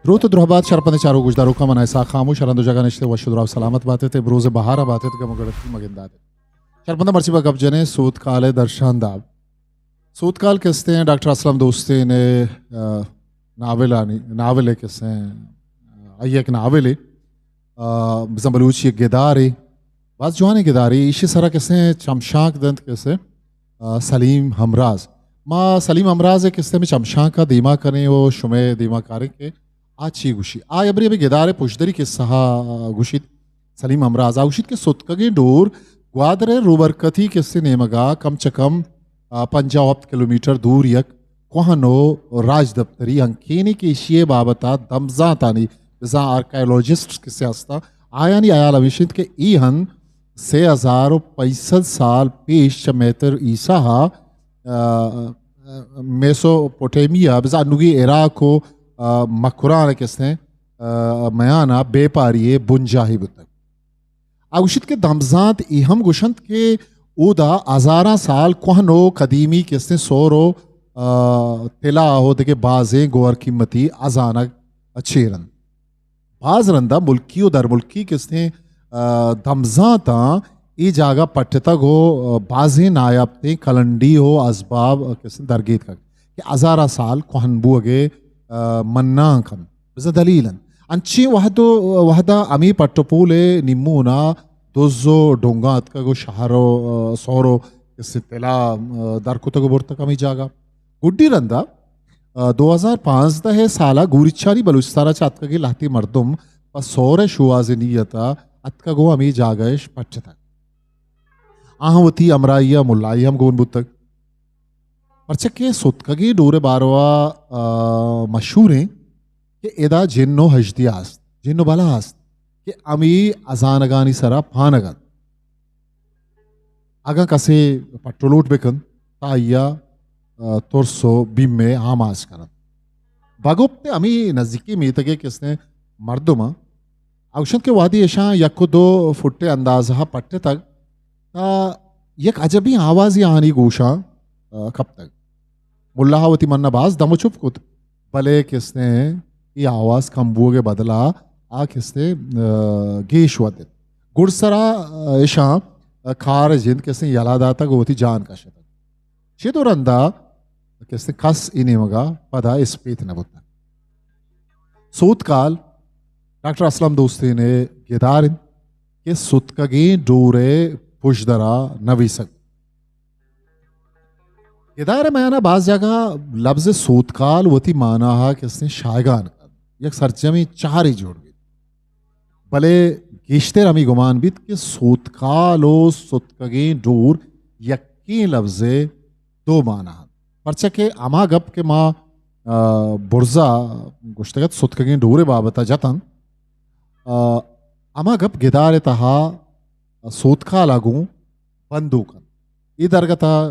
دروت و درہبات شرپندیں چاروک گوشداروکاں، من اسحاق خاموش، ہر ہند و جاگہ نشتہ وش و دراہ سلامت باتیت، بروز بہار ء باتیت، گم و گڑتی مگندات۔ شرپنداں مرچی با گپ جنیں سوتکال ء درشانداب۔ سوتکال کستیں ڈاکٹر اسلم دوستین ء، آ، ناولانی، ناول ء کستیں، آ، آئی یک ناولے، آ، بزاں بلوچی گدارے، باز جوانیں گدارے، ایشی سرا کستیں چمشانک دنت کستیں، آ، سلیم ہمراز۔ ما سلیم ہمراز ء کستیں ہمے چمشانک ء دیما کنیں و شمئے دیما کاریں کہ آ چی گوشی۔ آ ابری ابری گدار ء پشدری کسہ ء گوشیت۔ سلیم ہمراز ء گوشیت کہ ستکگیں ڈور گوادر ء روبرکتی کسے نیمگ ء کم چہ کم، آ، پنجاہ و ہپت کلومیٹر دور یک کوہن و راجدپتری ہنکینے کہ ایشی ء بابت ء دمزانتانی، بزاں آرکیالوجسٹ کسے ہستاں، آیانی ہیال ہمیش انت کہ اے ہند سے ہزار و پنچ سد سال پیش چہ مہتر عیسی ء، آ، میسوپوٹیمیا، بزاں انوگی عراق و، آ، مکران کسے، آ، میان ء بیپاری ء بنجاہی بوتگ۔ آ گوشیت کہ دمزانت اے ہم گوشنت کہ اودا ہزاراں سال کوہن و قدیمی کستیں سور و، آ، طلا و دگہ بازیں گوہر قیمتی ہزانگ چیر انت۔ باز رندا ملکی و درملکی کستیں، آ، دمزانتاں اے جاگہ پٹتگ و، آ، بازیں نایابتیں کلنڈی و ازباب کستیں درگیتکگ کہ ہزاراں سال کوہن بوگے، آ، منانک انت۔ بزاں دلیل انت۔ انچیں وہد و، وہدا ہمے پٹ و پول ء نیمون ء دز و ڈونگاں اتکگ و شہر و، آ، سور و کسے طلا، آ، در کتگ و برتگ ہمے جاگہ۔ گڈی رندا، آ، دو ہزار پانزدہ ء سال ء گوریچانی بلوچستان ء چہ اتکگیں لہتے مردم پہ سور ء شوہاز ء نیت ء اتکگ و ہمے جاگہ اش پٹتگ۔ آہاں وتی ہمراہی ء ملائی ہم گون بوتگ۔ پرچا کہ ستکگیں ڈور ء باروا، آ، مشہور انت کہ ادا جن و ہژدیا است، جن و بلا است کہ ہمے ہزانگانی سرا پانگ انت۔ اگاں کسے پٹ و لوٹ بکنت، تا آئی ء، آ، ترس و بیم ء آماچ کننت۔ بگپت ہمے نزیکی میتگ ء کسے مردماں آ گوشنت کہ وہدے اشاں یک و دو فٹ ء اندازہ ء پٹتگ، تا یک عجبیں آوازے آہانی گوشاں، آ، کپتگ۔ ملا ء وتی من ء باز دم و چپ کت، بلے کستیں اے آواز کم بوگ ء بدل ء آ کستیں، آ، گیش ودت۔ گڈسرا، آ، اشاں، آ، کار ء جند کستیں یلہ داتگ و وتی جان کشتگ۔ چد و رندا کستیں کس اے نیمگا پدا اسپیت نہ بوتگ۔ سوتکال ڈاکٹر اسلم دوستین ء گدار انت کہ ستکگیں ڈور ء پژدرا نویسگ۔ گدار ء میانا باز جاگہ لبز سوتکال وتی مانا ء کستیں شایگان کنت، یک سرجمیں چارے جوڑ بیت۔ بلے گیشتر ہمے گمان بیت کہ سوتکال و ستکگیں ڈور یکیں لبز ء دو مانا انت۔ پرچا کہ ہما گپ کہ ما، آ، برزا گوشتگ ات، ستکگیں ڈور ء بابت ء جت انت، آ، ہما گپ گدار ء تہا سوتکال ء گوں بندوک انت۔ اے درگت ء،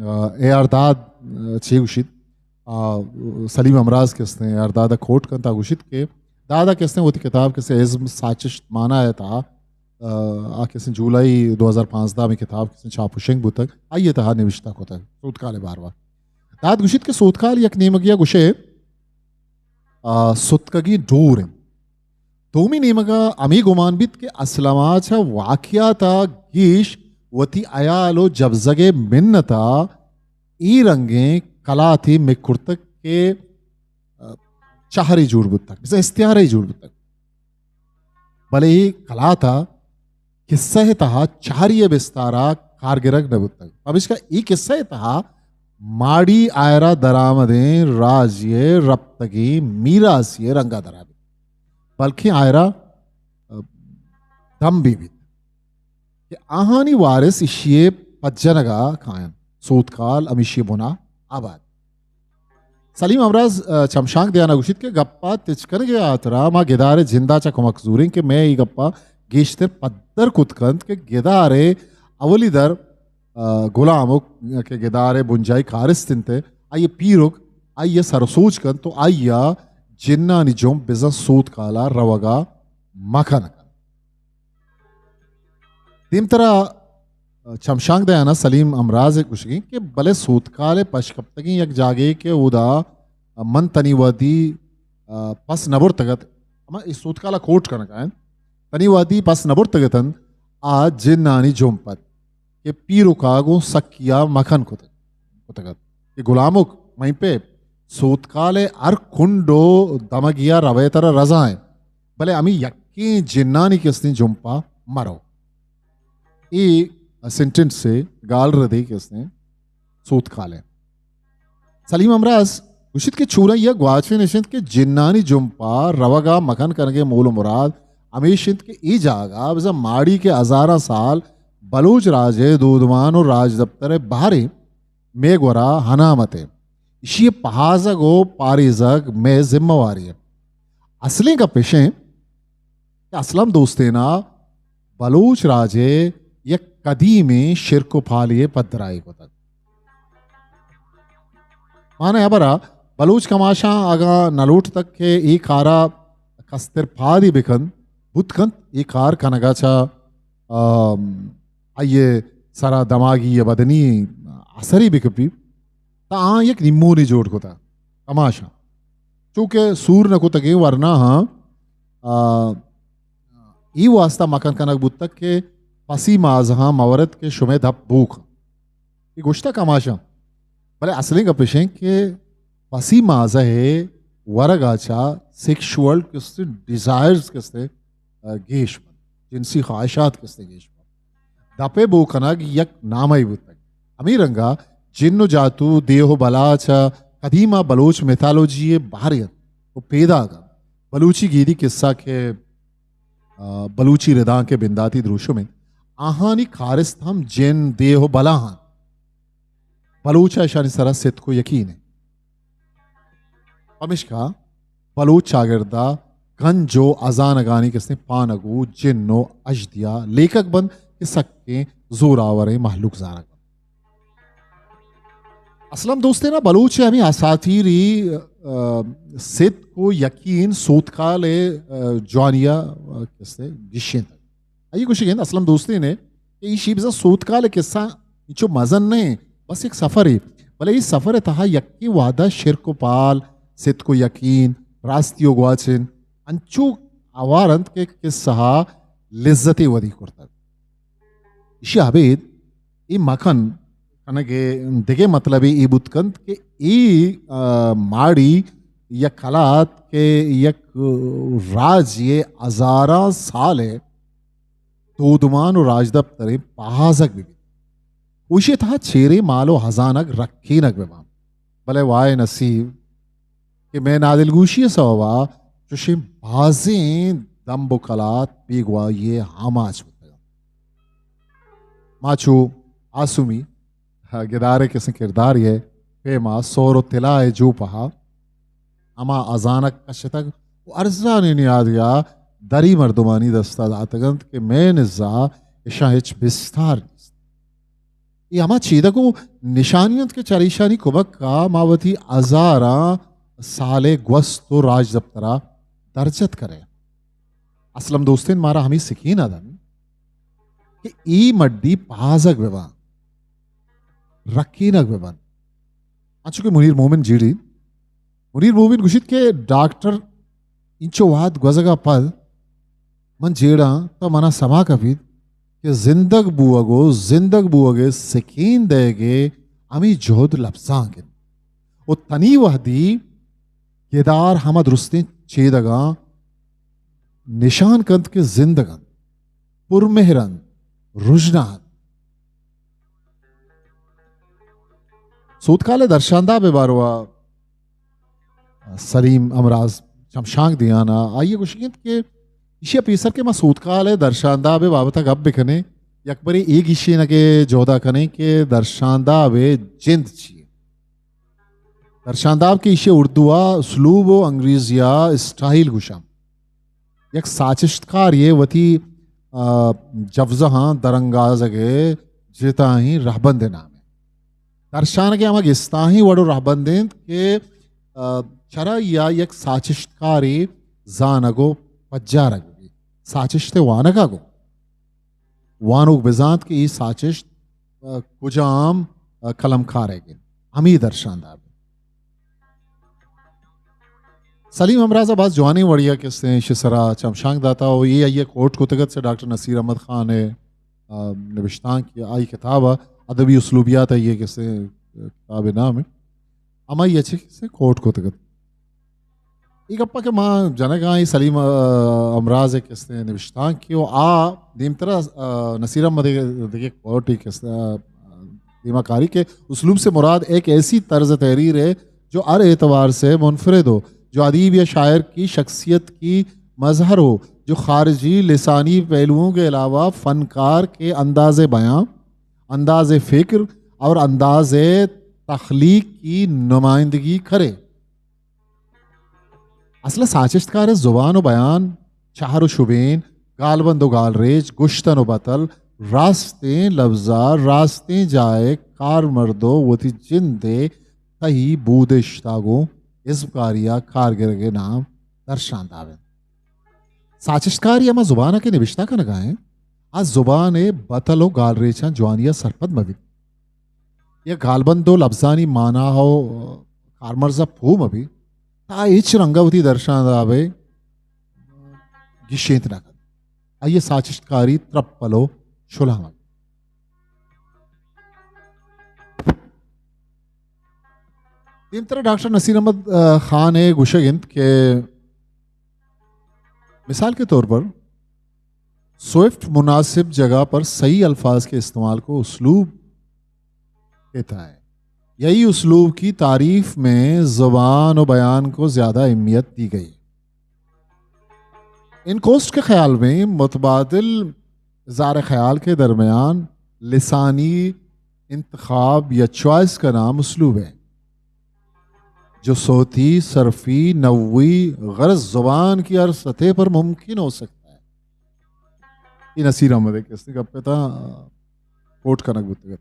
آ، اے آر داد، آ، چے گوشیت؟ آ، سلیم ہمراز کہ استیں، اے آر داد ء کوٹ کنت، آ گوشیت کہ داد ء کہ استیں وتی کتاب کہ استیں ازم ساچشت مانا ء تہا، آ، آ کہ استیں جولائی دو ہزار پانزدہ ہمے کتاب کہ استیں چاپ و شنگ بوتگ، آئی ء تہا نوشتہ کتگ سوتکال ء باروا۔ داد گوشیت کہ سوتکال یک نیمگے ء گوشے، آ، ستکگیں ڈور انت۔ دومی نیمگ ء ہمے گمان بیت کہ اسلم ء چہ واقعات ء گیش وتی ہیال و جبزگ ء منت ء اے رنگیں کلاتے مک کرتگ کہ، آ، چہرے جوڑ بوتگ، بزاں استعارے جوڑ بوتگ۔ بلے اے کلات ء کسہ ء تہا چہری ء بستار ء کار گرگ نہ بوتگ۔ پمیشکا اے کسہ ء تہا ماڑی آئرا درآمدیں راجی ء رپتگیں میراثی ء رنگ ء درا بیت، بلکیں آئرا، ء، دم بہ بیت کہ آہانی وارث ایشی ء پجنگ ء کاینت۔ سوتکال ہمیشی ء بنا آباد۔ سلیم ہمراز، ء، چمشانک دیان ء گوشیت کہ گپ ء تچ کنگ ء ہاترا ما گدار ء جند ء چہ کمک زوریں کہ مئے اے گپ ء گیشتر پدر کت کنت کہ گدار ء اولی در، ء، گلامک کہ گدار ء بنجاہی کارست انت، آئی ء پیرک آئی ء سر ء سوج کنت تو آئی ء جنانی جمب بزاں سوتکال ء روگ ء مکن کنت۔ دیمترا چمشانک دیانا سلیم ہمراز ء گوشگیں کہ بلے سوتکال ء پشکپتگیں یک جاگے کہ اودا من تنی وہدی آ، پس نہ برتگ ات۔ ہما اے سوتکال ءَ کوٹ کنگ ءَ انت۔ تنی وہدی پس نہ برتگ اتنت، آ جنانی جمپ ات کہ پیرک ءَ گوں سکی ءَ مکن کتگ، کتگ ات کہ گلامک، مئیں پہ سوتکال ءِ ہر کنڈ ءُ دمگی ءَ روئے ترا رضا انت، بلے ہمے یکیں جنانی کہ استیں جمپ ءَ مرو۔ اے سنٹنس ءِ گالردے کہ استیں سوتکال ءِ۔ سلیم ہمراز گوشیت کہ چونائی ءَ گواچن اش انت کہ جنانی جمپ ءَ روگ ءَ مکن کنگ ءِ مول ءُ مراد ہمیش انت کہ اے جاگہ بزاں ماڑی کہ ہزاراں سال بلوچ راج ءِ دودمان ءُ راجدپتر ءِ بہرے مئے گورا ہنامت انت۔ ایشی ءِ پہازگ ءُ پاریزگ مئے ذمہ واری انت۔ اصلیں گپ اش انت کہ اسلم دوستین ءَ بلوچ راج ءِ یک قدیمیں شرک ءُ پالے ءِ پدرائی کتگ۔ مانا ہبرا بلوچ کماشاں اگاں نہ لوٹتگ کہ اے کارا کستر پادی بکنت، بوت کنت، اے کار کنگا چہ، آم، آئی ءِ سرا دماگی یا بدنی اثرے بکپی، تا آں یک نیمونے جوڑ کتا کماشاں۔ چونکہ سور نہ کتگیں ورناہاں، آ، اے واسطہ مکن کنگ بوتگ کہ پسی مازہاں مورت کہ شمئے دپ بوک۔ اے گوشتہ کماشاں۔ بلے اصلیں گپ اش انت کہ پسی مازہ ءِ ورگا چہ سیکشوئل کستے ڈیزائرز کستے، آ، گیش بنت، جنسی خواہشات کستے گیش بنت۔ دپ ءِ بو کنگ یک نامہ بوتگ۔ ہمے رنگا جن ءُ جاتو، دیہہ ءُ بلا چہ قدیما بلوچ میتھالوجی ءِ بہرے انت ءُ پیداگ انت۔ بلوچی گیدی کسہ کہ، آ، بلوچی ردانک ءِ بنداتی دروشم انت، آہانی کارست ہم جن، دیہہ ءُ بلا انت۔ بلوچ ءَ اشانی سرا ستک ءُ یقین انت۔ پمشکا بلوچ چاگرد ءَ گنج ءُ ہزانگانی کسیں پانگ ءُ جن ءُ اژدیا لیکگ بنت کہ سکیں زوراوریں مہلوک زانگ بنت۔ اسلم دوستین ءَ بلوچ ءِ ہمے اساطیری، آ، ستک ءُ یقین سوتکال ءِ، آ، جوانی ءَ، آ، کسے گیشینتگ۔ آئی گوشگ انت اسلم دوستین ءَ کہ ایشی بزاں سوتکال ءِ کسہ انچو مزن نہ انت، بس یک سفرے، بلے اے سفر ءِ تہا یکیں وہد ءَ شرک ءُ پال، ستک ءُ یقین، راستی ءُ گواچن انچو ہوار انت کہ کسہ ءَ لذتے ودی کرتگ۔ ایشی ءَ ابید اے مکن کنگ ءِ دگہ مطلبے اے بوت کنت کہ اے، آ، ماڑی یا کلات کہ یک راجے ءِ ہزاراں سال ءِ دودمان ءُ راجدپتریں پہازگ بہ بیت۔ ایشی ءِ تہا چیریں مال ءُ ہزانگ رکینگ بہ باں۔ بلے وائے نصیب کہ مئے نادلگوشی ءِ سوب ءَ چوشیں بازیں دمب ءُ کلات بیگواہی ءِ آماچ بوتگ انت۔ ما چو آسومی گدار ءِ کسیں کردارے ءِ پیما سہر ءُ تلا ءِ جوپہ ءَ ہما ہزانگ کشتگ ءُ ارزانیں نیادے ءَ دری مردمانی دست ءَ داتگ انت کہ مئے نز ءَ اشاں ہچ بستار نیست۔ اے ہما چیدگ ءُ نشانی انت کہ چریشانی کمک ءَ ما وتی ہزاراں سال ءِ گوست ءُ راجدپتر ءَ درجت کنیں۔ اسلم دوستین مارا ہمے سکین ءَ دنت کہ اے مڈی پہازگ بہ باں، رکینگ بہ بنت۔ انچو کہ منیر مومن جیڑی، منیر مومن گوشیت کہ ڈاکٹر انچو وہد گوزگ ءَ پد من جیڑاں تو منا سما کپیت کہ زندگ بوگ ءُ زندگ بوگ ءِ سکین دئیگ ءِ ہمے جہد لبزانک انت ءُ تنی وہدی گدار ہما درستیں چیدگاں نشان کنت کہ زندگ انت، پرمہر انت، رژنا انت۔ سوتکال ءِ درشانداب ءِ باروا سلیم ہمراز چمشانک دیان ءَ آئی ءَ گوشگ انت کہ ایشی ءَ پیسر کہ ما سوتکال ءِ درشانداب ءِ بابت ءَ گپ بہ کنیں، یک برے اے گیشینگ ءِ جہد ءَ کنیں کہ درشانداب ءِ جند چی انت؟ درشانداب کہ ایشی ءَ اردو ءَ اسلوب ءُ انگریزی ءَ اسٹائل گوشاں۔ یک ساچشتکارے ءِ وتی، آ، جوزہاں درانگازگ ءِ جتاہیں رہبند ءِ نام ءَ۔ درشانگ ءِ ہما گستاہیں وڑ ءُ رہبند انت کہ، آ، چرائی ءَ یک ساچشتکارے زانگ ءُ پجارگ بیت۔ ساچشت ءِ وانگ ءَ گوں وانوک بزانت کہ اے ساچشت، آ، کجام، آ، قلمکارئیگ انت۔ ہمے درشانداب انت۔ سلیم ہمراز ءَ باز جوانیں وڑی ءَ کسے ایشی سرا چمشانک داتا و اے آئی ءَ کوٹ کتگ ات چہ ڈاکٹر نصیر احمد خان ءِ، آ، نبشتانک، آئی کتاب ءَ ادبی اسلوبیات ءَ اے کسے کتاب ءِ نام ءَ ہمائی ءَ چہ کسے کوٹ کتگ ات۔ اے گپ ءَ کہ ما جنگ ءَ ایں سلیم، آ، ہمراز ءِ کسے نبشتانک ءَ و آ دیمترا، آ، نصیر احمد ءِ دگہ کوٹ ءَ کسے، آ، دیما کاری کہ اسلوب سے مراد ایک ایسی طرز تحریر ہے جو ہر اعتبار سے منفرد ہو، جو ادیب یا شاعر کی شخصیت کی مظہر ہو، جو خارجی لسانی پہلوؤں کے علاوہ فنکار کے انداز بیاں، انداز فکر اور انداز تخلیق کی نمائندگی کرے۔ اصل ءَ ساچشتکار ءِ زبان و بیان، چہر و شبین، گالبند و گالریچ، گشتن و بتل، راستیں لبزا، راستیں جاہ ءِ کارمرد و وتی جند ءِ تہی بود ءِ اشتاگوں ازمکاری ءَ کار گرگ ءِ نام درشان داب انت۔ ساچشتکاری ہما زبان ءَ کہ نبشتہ کنگ ءَ انت، آ زبان ءِ بتل و گالریچاں جوانی ءَ سرپد مہ بیت۔ یا گالبند و لبزانی مانا و کارمرز ءَ پوہ مہ بیت، تا ہچ رنگ ءَ وتی درشان داب ءَ گیشینت نہ کنت۔ آئی ءِ ساچشتکاری ترپل و شلامگ۔ دیمترا ڈاکٹر نصیر احمد، آ، خان ءِ گوشگ انت کہ مثال کے طور پر سوئفٹ مناسب جگہ پر صحیح الفاظ کے استعمال کو اسلوب کہتا ہے۔ یہی اسلوب کی تعریف میں زبان و بیان کو زیادہ اہمیت دی گئی۔ انکوسٹ کے خیال میں متبادل اظہار خیال کے درمیان لسانی انتخاب یا چوائس کا نام اسلوب ہے، جو صوتی، صرفی، نحوی، غرض زبان کی ہر سطح پر ممکن ہو سکتا ہے۔ اے نصیر احمد ءِ کسے گپ ءَ تا کوٹ کنگ بوتگ ات۔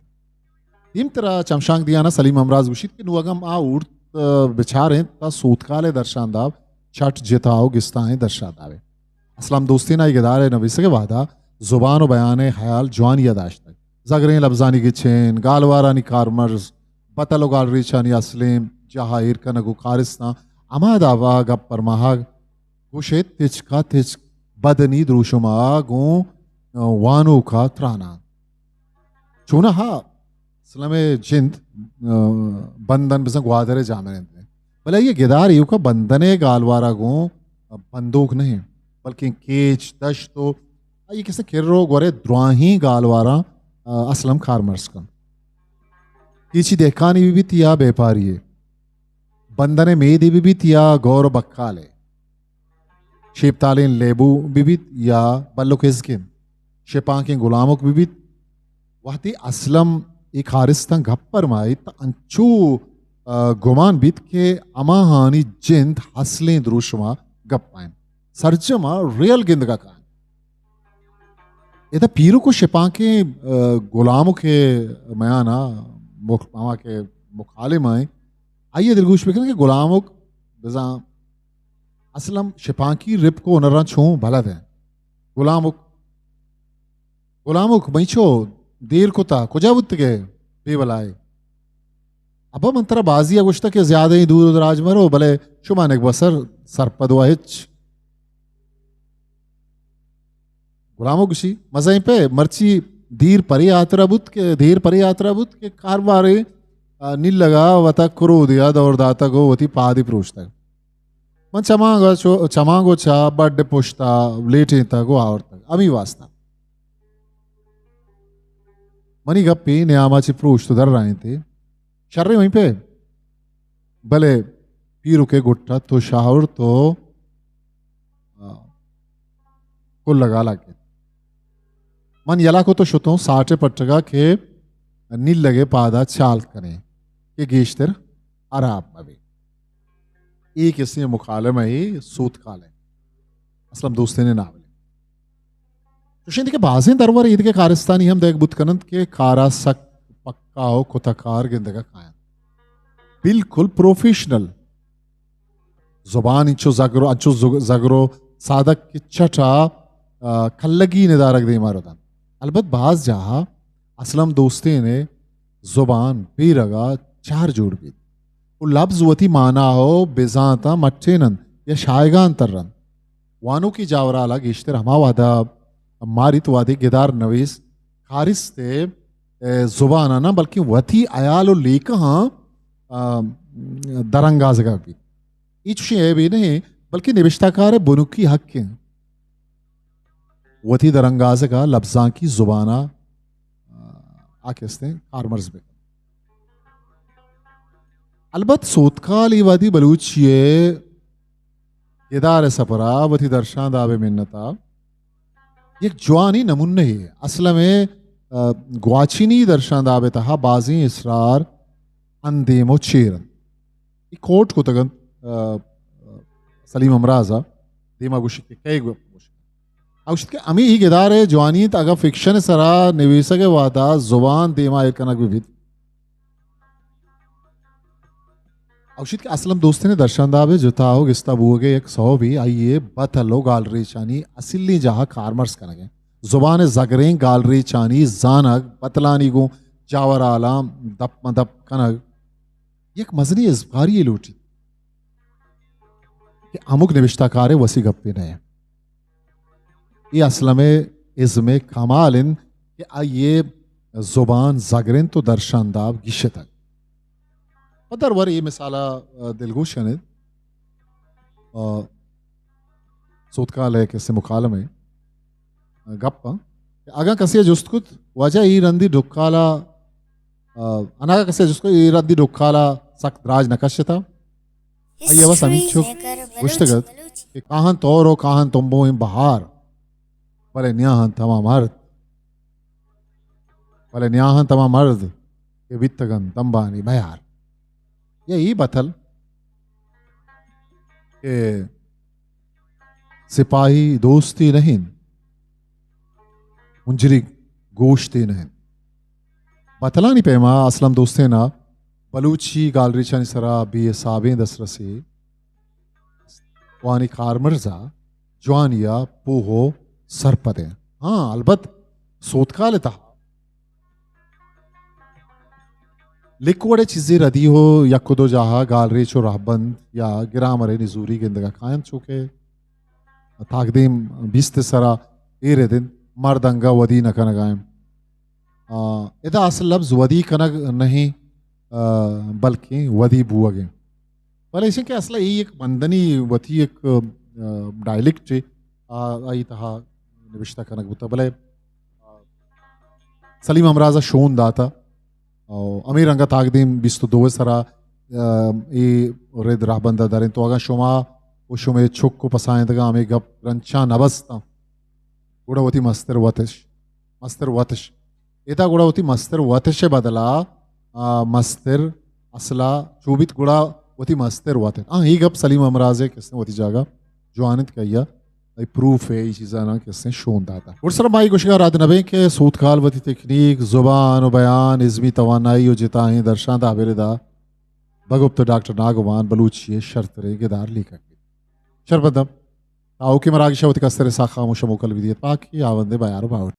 دیمترا چمشانک دیان ءَ سلیم ہمراز گوشیت کہ نوں اگاں ما اوڑت، آ، بچاریں تا سوتکال ءِ درشان داب چٹ جتا و گستائیں درشان دابے۔ اسلم دوستین ءِ گدار ءِ نبیسگ ءِ وہدا زبان و بیان ءِ خیال جوانی ءَ داشتگ۔ زگریں لبزانی گچین، گالوارانی کارمرز، بتل و گالریچانی اصلیں جاہ ءَ ایر کنگ و کارستاں ہما دابا گپ پرماہگ گوشے تچکا تچک بدنی دروشما گوں، آ، وانوکا تراناں۔ چونہا اسلم ءِ جند، آ، بندن بزاں گوادر ءِ جامر انت، بلے آئی ءِ گدار ایوکا بندن ءِ گالوارا گوں بندوک نہ انت، بلکیں کیچ، دشت و آئی ءِ کسے کر و گور ءِ دراہیں گالواراں، آ، اسلم کارمرز کنت۔ کیچی دہکانی بہ بیت یا بیپاری ءِ، بندن ءِ میدے بہ بیت یا گور و بکال ءِ، شیپتالیں لیبو بہ بیت یا بلک ازگند، شپانکیں گلامک بہ بیت، وہدے اسلم اے کارستاں گپ پرمائیت تہ انچو، آ، گمان بیت کہ ہماہانی جند اسلیں دروشما گپ ءَ انت، سرجما ریئل گندگا کاینت۔ ادا پیرک و شپانکیں، آ، گلامک ءِ میانا مک-، ہما کہ مکالمہ انت، آئی ءَ دلگوش بکن کہ گلامک بزاں اسلم شپانکی رپک و ہنراں چون بلد انت۔ گلامک، گلامک، منی چو دیر کتا، کجا بوتگے؟ بے بلائے۔ ابا من ترا بازی ءَ گوشتہ کہ زیادہ دور و دراج مرو، بلے شما نگبسر سرپد و ہچ۔ گلامو گوشی، مزنیں پہ مرچی دیر پرے ہاترا بوت کہ، دیر پرے ہاترا بوت کہ کاروبارے، آ، نیلگا وتا کرودیا دور داتگ و وتی پادی پروشتگ۔ من چمانگو چو-، چمانگو چا بڈ پشتا لیٹینتگ و آورتگ۔ ہمی واسطہ۔ منی گپی نیاما چہ پروشت و درائینتے۔ شریں وہیں پہ۔ بلے پیرکے گٹا تو شاور تو، آ، کلگا لگت۔ من یلا کو تو شتوں ساٹے پٹگا کہ نیلگے پادا چال کنے کہ گیشتر ہراب مبی۔ اے کسے مکالمہ ءِ سوتکال ءِ اسلم دوستین ءِ ناول ءِ۔ چوشیں دگہ بازیں درور ایدگہ کارستانی ہم دئیگ بوت کننت کہ کارا سک پکا و کتہ کار گندگا کاینت۔ بالکل پروفیشنل۔ زبان انچو زگرو، انچو زگ-، زگرو سادک کہ چٹا، آ، کلگی ندارگ دیما ردن۔ البت باز جاہا اسلم دوستین ءِ زبان بیرگا چار جوڑ بیت و لبز وتی مانا و بزانتاں مٹین انت۔ یا شاہگان ترنت۔ وانوکی جاورھالا گیشتر ہما وہدا ماریت وہدے گدار نویس کارست ء، ء، زبان ء نہ بلکیں وتی ہیال و لیکہاں، آ، درانگازگا بیت۔ اے چوشیں عیبے نہ انت، بلکیں نبشتہ کار ء بنکی حق انت وتی درانگازگ ء لبزانکی زبان ء، آ، آ کہ استیں کارمرز بہ کنت۔ البت سوتکال اے وہدی بلوچی ء گدار ء سپر ء وتی درشانداب ء منت ء یک جوانیں نمونہ یے۔ اسلم ء، آ، گواچنی درشانداب ء تہا بازیں اسرار اندیم و چیر انت۔ اے کوٹ کتگ انت، آ، سلیم ہمراز ء دیما گوشی کہ کئے گو-، گوشی۔ آ گوشت کہ ہمے اے گدار ء جوانی انت، اگاں فکشن ء سرا نویسگ ء وہدا زبان دیما ایر کنگ بہ بیت۔ آ گوشیت کہ اسلم دوستین ء درشانداب ء جتا و گستا بوگ ء یک سوبے آئی ء بتل و گالریچانی اصلیں جاہ ء کارمرز کنگ ء زبان ء زگریں گالریچانی زانگ، بتلانی گوں جاورھالاں دپ ماں دپ کنگ یک مزنیں ازمکاری یے لوٹیت کہ ہمک نبشتہ کار ء وسی گپے نہ انت۔ اے اسلم ء ازم ء کمال انت کہ آئی ء زبان زگر انت و درشانداب گیشتگ۔ پہ درور اے مثال ء دلگوش کن ات، آ، سوتکال ء کسے مکالمے گپ ء کہ اگاں کسے ء جست کت، واجہ اے رندی ڈکال ء، آ، اناگہ کسے ء جست کت، اے رندی ڈکال ء سک دراج نہ کشتہ؟ آئی ء بس ہمینچک گوشتگ ات کہ کاہن تور و کاہن تمبوئیں بہار، بلے نیاہن تما مرد، بلے نیاہن تما مرد کہ بیتگن دمبانی میار۔ یا ای بتل کہ سپاہی دوستی نہ انت، منجری گوشتی نہ انت۔ بتلانی پیما اسلم دوستین ء بلوچی گالریچانی سرا بے حسابیں دسترسے وانی کارمرز ء جوانی ء پوہ و سرپد انت۔ ہاں، البت سوتکال ء تہا لکھ وڑ ء چیزے ردی و یک و دو جاہ ء گالریچ و رہبند یا گرامر ء نزوری گندگ ء کاینت، چو کہ تاکدیم بیست ء سرا ایر ء دنت، مرد انگہ ودی نہ کنگ ء انت۔ آ، ادا اصل لبز ودی کنگ نہ انت، آ، بلکیں ودی بوگ ء انت۔ بلے ایش انت کہ اصل ء اے یک بندنی وتی یک، آ، ڈائلیکٹ ء، آ، آئی تہا نبشتہ کنگ بوتگ۔ بلے، آ، سلیم ہمراز ء شون داتہ۔ او ہمے رنگ ء تاکدیم بیست و دو ء سرا، آ، اے رد رہبند ء در انت۔ تو اگاں شما و شمے چک و پسائندگاں ہمے گپ رنچاں نہ بستاں، گڑا وتی مستر وتش، مستر وتش۔ ادا گڑا وتی مستر وتش ء بدلا، آ، مستر اصلا چو بیت گڑا وتی مستر وتت۔ آ، اے گپ سلیم ہمراز ء کسیں وتی جاگہ جوان انت کہ آئی ء اے پروف ء اے چیزاناں کسیں شون داتا۔ گڑ سر ما اے گوشگا رد نبیں کہ سوتکال وتی تکنیک، زبان و بیان، ازمی توانائی و جتاہیں درشان دابر دا بگپت ڈاکٹر ناگمان بلوچی ء شرتریں گدار لیکھگ بیت۔ شربندم۔ تاوکیں مراگش ء وتی کستر ء ساہ خاموش ء موکل بدیت۔ پاکی آوندے بیار و باور۔